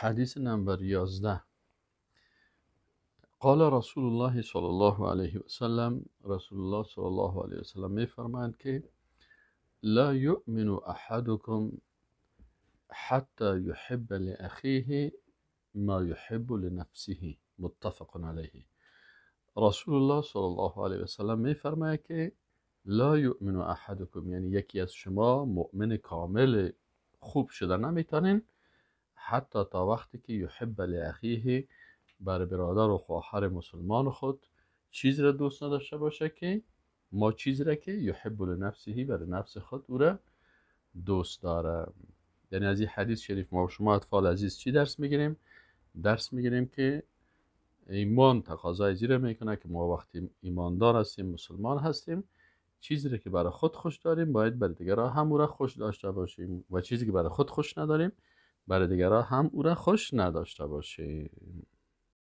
حدیث نمبر 11. قال رسول الله صلی الله علیه و سلم، رسول الله صلی الله علیه و سلم میفرمایند که لا یؤمن احدکم حتی یحب لأخیه ما یحب لنفسه، متفق علیه. رسول الله صلی الله علیه و سلم میفرماید که لا یؤمن احدکم، یعنی یکی از شما مؤمن کامل خوب شده نمیتونین حتی تا وقتی که یحب لأخیه، بر برادر و خواهر مسلمان خود چیز را دوست نداشته باشه که ما چیز را که یحب لنفسه، بر نفس خود او را دوست داره. یعنی از این حدیث شریف ما و شما اطفال عزیز چی درس میگیریم؟ درس میگیریم که ایمان تقاضای زیره میکنه که ما وقتی ایماندار هستیم، مسلمان هستیم، چیزی را که برای خود خوش داریم باید برای دیگران هم او را خوش داشته باشیم و چیزی که برای خود خوش نداریم برای دیگران هم او را خوش نداشته باشیم.